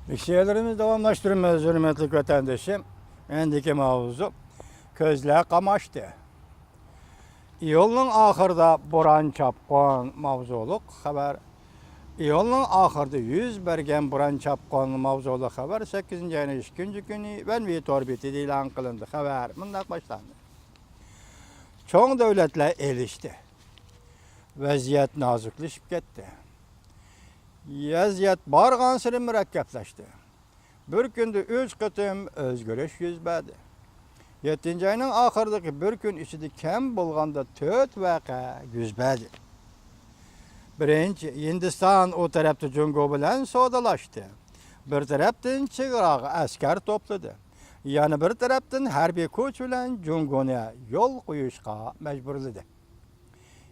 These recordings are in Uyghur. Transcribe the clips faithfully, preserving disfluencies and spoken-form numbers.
شېئىرلىرىمىزنى داۋاملاشتۇرىمىز، ھۆرمەتلىك ۋەتەندىشىم. ئەندىكى ماۋزۇ، كۆزلەر قاماشتى. ئىيۇلنىڭ ئاخىرىدا بوران چاپقۇن ماۋزۇلۇق خەۋەر. ئىيۇلنىڭ ئاخىرىدا يۈز بەرگەن بوران چاپقۇن ماۋزۇلۇق خەۋەر سەككىزىنچى ئاينىڭ ئىككىنچى كۈنى ۋەنۋى تور بېتىدە ئېلان قىلىندى. خەۋەر مۇنداق باشلاندى. چوڭ دۆلەتلەر ئېلىشتى. ۋەزىيەت نازۇكلىشىپ كەتتى. ۋەزىيەت بارغانسېرى مۇرەككەپلەشتى. بىر كۈندە ئۈچ قېتىم ئۆزگىرىش يۈز بەردى. يەتتىنچى ئاينىڭ ئاخىرىدىكى بىر كۈن ئىچىدە كەم بولغاندا تۆت ۋەقە يۈز بەردى. بىرىنچى، ھىندىستان ئۇ تەرەپتە جۇڭگو بىلەن سودىلاشتى. بىر تەرەپتىن چېگراغا ئەسكەر توپلىدى. يەنە بىر تەرەپتىن ھەربىي كۈچ بىلەن جۇڭگونى يول قويۇشقا مەجبۇرلىدى.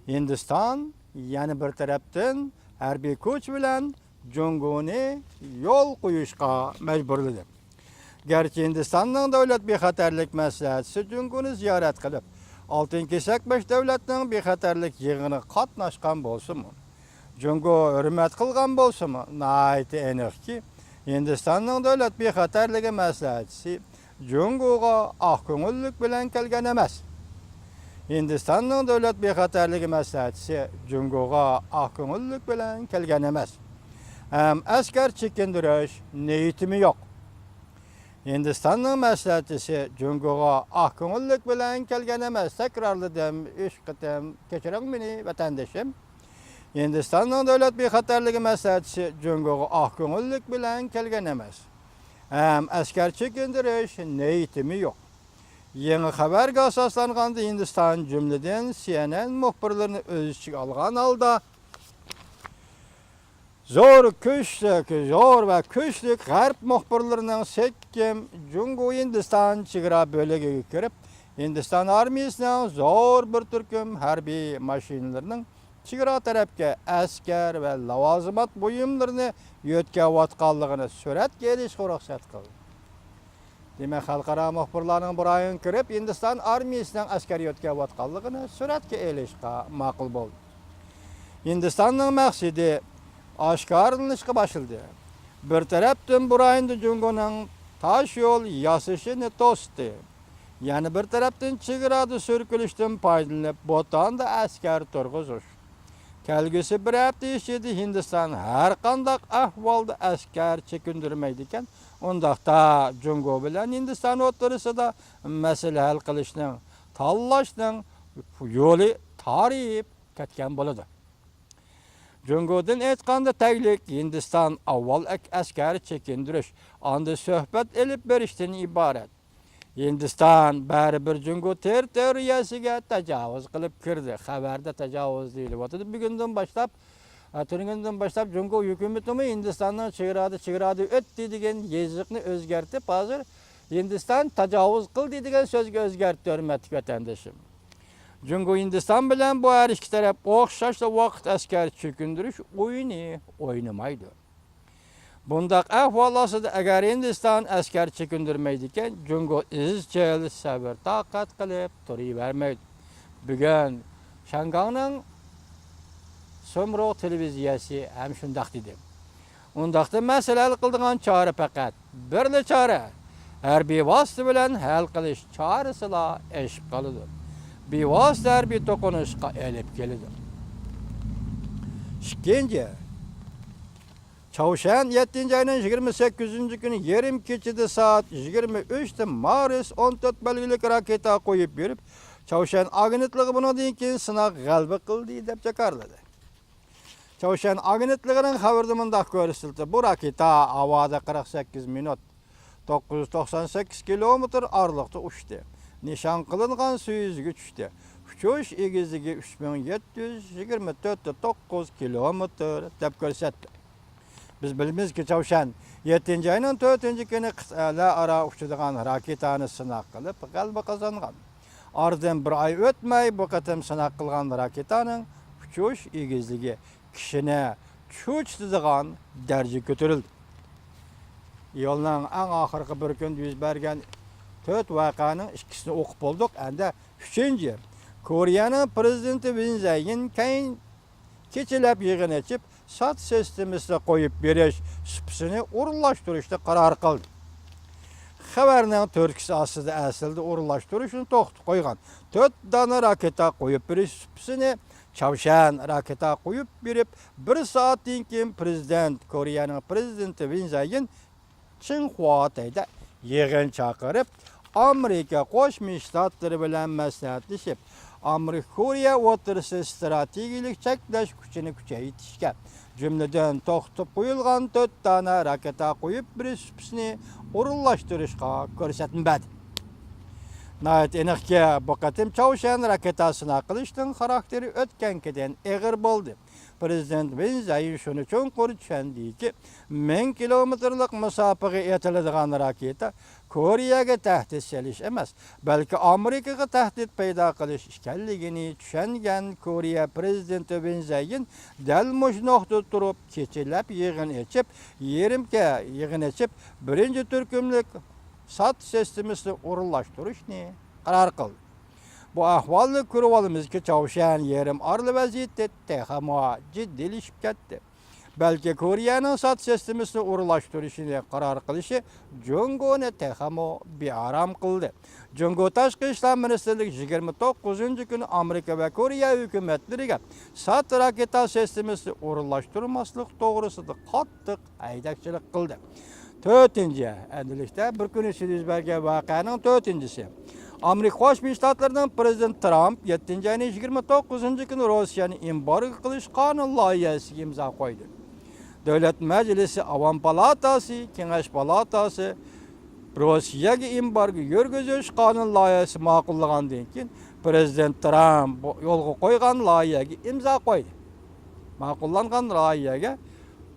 ھىندىستان يەنە بىر تەرەپتىن ھەربىي كۈچ بىلەن جۇڭگونى يول قويۇشقا مەجبۇرلىدى. گەرچە ھىندىستاننىڭ دۆلەت بىخەتەرلىك مەسلىھەتچىسى جۇڭگونى زىيارەت قىلىپ، ئالتىن كېسەك بەش دۆلەتنىڭ بىخەتەرلىك يىغىنىغا قاتناشقان بولسىمۇ، جۇڭگو ھۆرمەت قىلغان بولسىمۇ، ناھايىتى ئېنىقكى، ھىندىستاننىڭ دۆلەت بىخەتەرلىكى مەسلىھەتچىسى جۇڭگوغا ئاق كۆڭۈللۈك بىلەن كەلگەن ئەمەس. ھىندىستاننىڭ دۆلەت بىخەتەرلىكى مەسلىھەتچىسى جۇڭگوغا ئاق كۆڭۈللۈك بىلەن كەلگەن ئەمەس. ھەم ئەسكەر چېكىندۈرۈش نىيىتىمۇ يوق. ھىندىستاننىڭ مەسلىھەتچىسى جۇڭگوغا ئاق كۆڭۈللۈك بىلەن كەلگەن ئەمەس، تەكرارلىدىم، ئۈچ قېتىم، كەچۈرۈڭ مېنى، ۋەتەندىشىم. ھىندىستاننىڭ دۆلەت بىخەتەرلىكى مەسلىھەتچىسى جۇڭگوغا ئاق كۆڭۈللۈك بىلەن كەلگەن ئەمەس. ھەم ئەسكەر چېكىندۈرۈش نىيىتىمۇ يوق. يېڭى خەۋەرگە ئاساسلانغاندا، ھىندىستان، جۈملىدىن سى ئېن ئېن مۇخبىرلىرىنى ئۆز ئىچىگە ئالغان ھالدا، زور كۈچلۈك، زور ۋە كۈچلۈك غەرب مۇخبىرلىرىنىڭ سەككىم جۇڭگو ھىندىستان چېگرا بۆلىكىگە كىرىپ، ھىندىستان ئارمىيىسىنىڭ زور بىر تۈركۈم ھەربىي ماشىنىلىرىنىڭ چېگرا تەرەپكە ئەسكەر ۋە لاۋازىمات بۇيۇملىرىنى يۆتكەۋاتقانلىقىنى سۈرەتكە ئېلىشقا رۇخسەت قىلدى. دېمەك، خەلقئارا مۇخبىرلارنىڭ بۇ رايونغا كىرىپ، ھىندىستان ئارمىيىسىنىڭ ئەسكەر يۆتكەۋاتقانلىقىنى سۈرەتكە ئېلىشقا ماقۇل بولدى. ھىندىستاننىڭ مەقسىتى ئاشكارىلىنىشقا باشلىدى. بىر تەرەپتىن بۇ رايوندا جۇڭگونىڭ تاش يول ياسىشىنى توستى. يەنە بىر تەرەپتىن چېگرادا سۈركىلىشتىن پايدىلىنىپ، بوتاندا ئەسكەر تۇرغۇزۇش. كەلگۈسى بىر ھەپتە ئىچىدە ھىندىستان ھەرقانداق ئەھۋالدا ئەسكەر چېكىندۈرمەيدىكەن، ئۇنداقتا جۇڭگو بىلەن ھىندىستان ئوتتۇرىسىدا مەسىلە ھەل قىلىشنىڭ، تاللاشنىڭ يولى تارىيىپ كەتكەن بولىدۇ. جۇڭگودىن ئېيتقاندا، تەگلىك ھىندىستان ئاۋۋال ئەك-، ئەسكەر چېكىندۈرۈش، ئاندىن سۆھبەت ئېلىپ بېرىشتىن ئىبارەت. ھىندىستان بەرىبىر جۇڭگو تېررىتورىيەسىگە تاجاۋۇز قىلىپ كىردى. خەۋەردە تاجاۋۇز دېيىلىۋاتىدۇ. بۈگۈندىن باشلاپ، ئە، تۈنۈگۈندىن باشلاپ جۇڭگو ھۆكۈمىتىمۇ ھىندىستاننىڭ چېگرادە، چېگرادىن ئۆتتى دېگەن يېزىقنى ئۆزگەرتىپ، ھازىر ھىندىستان تاجاۋۇز قىلدى دېگەن سۆزگە ئۆزگەرتتى، ھۆرمەتلىك ۋەتەندىشىم. جۇڭگو ھىندىستان بىلەن بۇ ھەر ئىككى تەرەپ ئوخشاشلا ۋاقىت ئەسكەر چېكىندۈرۈش ئويۇنى ئوينىمايدۇ. بۇنداق ئەھۋال ئاستىدا ئەگەر ھىندىستان ئەسكەر چېكىندۈرمەيدىكەن، جۇڭگو ئىزچىل سەۋر-تاقەت قىلىپ تۇرۇۋەرمەيدۇ. بۈگۈن شياڭگاڭنىڭ سۇمرۇغ تېلېۋىزىيەسى ھەم شۇنداق دېدى. ئۇنداقتا مەسىلە ھەل قىلىدىغان چارە پەقەت بىرلا چارە، ھەربىي ۋاسىتە بىلەن ھەل قىلىش چارىسىلا ئېشىپ قالىدۇ. بىۋاسىتە ھەربىي توقۇنۇشقا ئېلىپ كېلىدۇ. ئىككىنچى، چاۋشيەن يەتتىنچى ئاينىڭ يىگىرمە سەككىزىنچى كۈنى يېرىم كېچىدە سائەت يىگىرمە ئۈچتە مارس ئون تۆت بەلگىلىك راكېتا قويۇپ بېرىپ، چاۋشيەن ئاگېنتلىقى بۇنىڭدىن كېيىن سىناق غەلىبە قىلدى دەپ جاكارلىدى. چاۋشيەن ئاگېنتلىقىنىڭ خەۋىرىدە مۇنداق كۆرسىتىلدى: بۇ راكېتا ھاۋادا قىرىق سەككىز مىنۇت، توققۇز يۈز توقسان سەككىز كىلومېتىر ئارىلىقتا ئۇچتى. نىشان قىلىنغان سۇ يۈزىگە چۈشتى. ئۇچۇش ئېگىزلىكى ئۈچ مىڭ يەتتە يۈز يىگىرمە تۆت توققۇز كىلومېتىر دەپ كۆرسەتتى. بىز بىلىمىزكى، چاۋشيەن يەتتىنچى ئاينىڭ تۆتىنچى كۈنى قىتئەلەر ئارا ئۇچىدىغان راكېتانى سىناق قىلىپ، غەلىبە قازانغان. ئارىدىن بىر ئاي ئۆتمەي، بۇ قېتىم سىناق قىلغان راكېتانىڭ ئۇچۇش ئېگىزلىكى كىشىنى چۆچۈتىدىغان دەرىجىگە كۆتۈرۈلدى. ئىيۇلنىڭ ئەڭ ئاخىرقى بىر كۈندە يۈز بەرگەن تۆت ۋەقەنىڭ ئىككىسىنى ئوقۇپ بولدۇق. ئەمدى ئۈچىنچى، كورېيەنىڭ پىرېزىدېنتى ۋىن زەيىن كەينى كېچىلەپ يىغىن ئېچىپ، سات سىستېمىسىدا قويۇپ بېرىش، سۇپىسىنى ئورۇنلاشتۇرۇشنى قارار قىلدى. خەۋەرنىڭ تۈرتكىسى ئاستىدا ئەسلىدە ئورۇنلاشتۇرۇشنى توختىتىپ قويغان تۆت دانە راكېتا قويۇپ بېرىش سۇپىسىنى چاۋشيەن راكېتا قويۇپ بېرىپ، بىر سائەتتىن كېيىن پىرېزىدېنت، كورېيەنىڭ پىرېزىدېنتى ۋىن زەيىن چىڭخۇا تەيدە يىغىن چاقىرىپ، ئامېرىكا قوشما شتاتلىرى بىلەن مەسلىھەتلىشىپ، ئامېرىكا كورېيە ئوتتۇرىسىدا ئىستراتېگىيەلىك چەكلەش كۈچىنى كۈچەيتىشكە، جۈملىدىن توختىتىپ قويۇلغان تۆت دانە راكېتا قويۇپ بېرىش سۇپىسىنى ئورۇنلاشتۇرۇشقا كۆرسەتمە بەردى. ناھايىتى ئېنىقكى، بۇ قېتىم چاۋشيەن راكېتا سىناق قىلىشنىڭ خاراكتېرى ئۆتكەنكىدىن ئېغىر بولدى. پىرېزىدېنت ۋىن زەيىن شۇنى چوڭقۇر چۈشەندىكى، مىڭ كىلومېتىرلىق مۇساپىگە ئېتىلىدىغان راكېتا كورېيەگە تەھدىت سېلىش ئەمەس، بەلكى ئامېرىكىغا تەھدىت پەيدا قىلىش ئىكەنلىكىنى چۈشەنگەن كورېيە پىرېزىدېنتى ۋىن زەيىن دەل مۇشۇ نۇقتىدا تۇرۇپ، كېچىلەپ يىغىن ئېچىپ، يېرىم كە-، يىغىن ئېچىپ، بىرىنچى تۈركۈملۈك سات سىستېمىسىنى ئورۇنلاشتۇرۇشنى قارار قىلدى. بۇ ئەھۋالنى كۆرۈۋالىمىزكى، چاۋشيەن يېرىم ئارىلى ۋەزىيىتى تېخىمۇ جىددىيلىشىپ كەتتى. بەلكى كورېيەنىڭ سات سىستېمىسىنى ئورۇنلاشتۇرۇشىنى قارار قىلىشى جۇڭگونى تېخىمۇ بىئارام قىلدى. جۇڭگو تاشقى ئىشلار مىنىستىرلىكى يىگىرمە توققۇزىنچى كۈنى ئامېرىكا ۋە كورېيە ھۆكۈمەتلىرىگە سات راكېتا سىستېمىسىنى ئورۇنلاشتۇرماسلىق توغرىسىدا قاتتىق ھەيدەكچىلىك قىلدى. تۆتىنچى، ئەمدىلىكتە بىر كۈن ئىچىدە يۈز بەرگەن ۋەقەنىڭ تۆتىنچىسى. ئامېرىكا قوشما شتاتلىرىنىڭ پىرېزىدېنتى ترامپ يەتتىنچى ئاينىڭ يىگىرمە توققۇزىنچى كۈنى روسىيەنى ئېمبارگو قىلىش قانۇن لايىھەسىگە ئىمزا قويدى. دۆلەت مەجلىسى، ئاۋام پالاتاسى، كېڭەش پالاتاسى روسىيەگە ئېمبارگو يۈرگۈزۈش قانۇن لايىھەسى ماقۇللىغاندىن كېيىن، پىرېزىدېنت ترامپ بۇ يولغا قويغان لايىھەگە ئىمزا قويدى. ماقۇللانغان لايىھەگە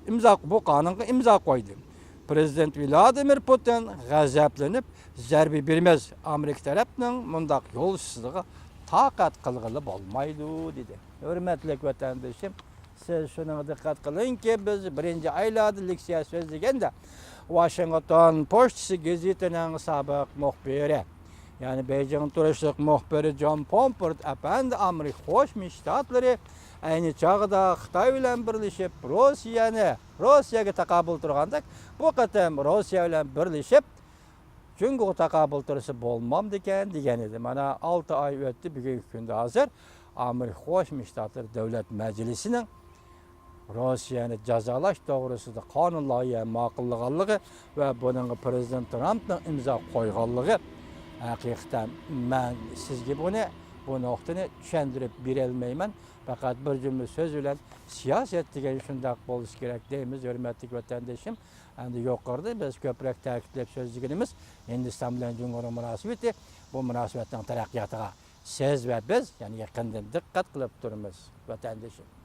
ئىمزا، بۇ قانۇنغا ئىمزا قويدى. پىرېزىدېنت ۋلادىمىر پۇتىن غەزەپلىنىپ، زەربە بېرىمىز، ئامېرىكا تەرەپنىڭ مۇنداق يولسىزلىقىغا تاقەت قىلغىلى بولمايدۇ، دېدى. ھۆرمەتلىك ۋەتەندىشىم، سىز شۇنىڭغا دىققەت قىلىڭكى، بىز بىرىنچى ئايلاردا لېكسىيە سۆزلىگەندە، ۋاشىنگتون پوچتىسى گېزىتىنىڭ سابىق مۇخبىرى، يەنى بېيجىڭ تۇرۇشلۇق مۇخبىرى جون پومپورت ئەپەندى ئامېرىكا قوشما شتاتلىرى ئەينى چاغدا خىتاي بىلەن بىرلىشىپ، روسىيەنى، روسىيەگە تاقابىل تۇرغاندەك، بۇ قېتىم روسىيە بىلەن بىرلىشىپ، جۇڭگوغا تاقابىل تۇرسا بولمامدىكەن دېگەن ئىدى. مانا، ئالتە ئاي ئۆتتى، بۈگۈنكى كۈندە ھازىر ئامېرىكا قوشما شتاتلىرى دۆلەت مەجلىسىنىڭ روسىيەنى جازالاش توغرىسىدا قانۇن لايىھە ماقۇللىغانلىقى ۋە بۇنىڭغا پىرېزىدېنت ترامپنىڭ ئىمزا قويغانلىقى ھەقىقەتەن مەن سىزگە بۇنى، بۇ نۇقتىنى چۈشەندۈرۈپ بېرەلمەيمەن. پەقەت بىر جۈملە سۆز بىلەن سىياسەت دېگەن شۇنداق بولۇشى كېرەك دەيمىز، ھۆرمەتلىك ۋەتەندىشىم. ئەمدى يۇقىرىدا بىز كۆپرەك تەكىتلەپ سۆزلىگىنىمىز ھىندىستان بىلەن جۇڭگونىڭ مۇناسىۋىتى، بۇ مۇناسىۋەتنىڭ تەرەققىياتىغا سىز ۋە بىز، يەنى يېقىندىن دىققەت قىلىپ تۇرىمىز، ۋەتەندىشىم.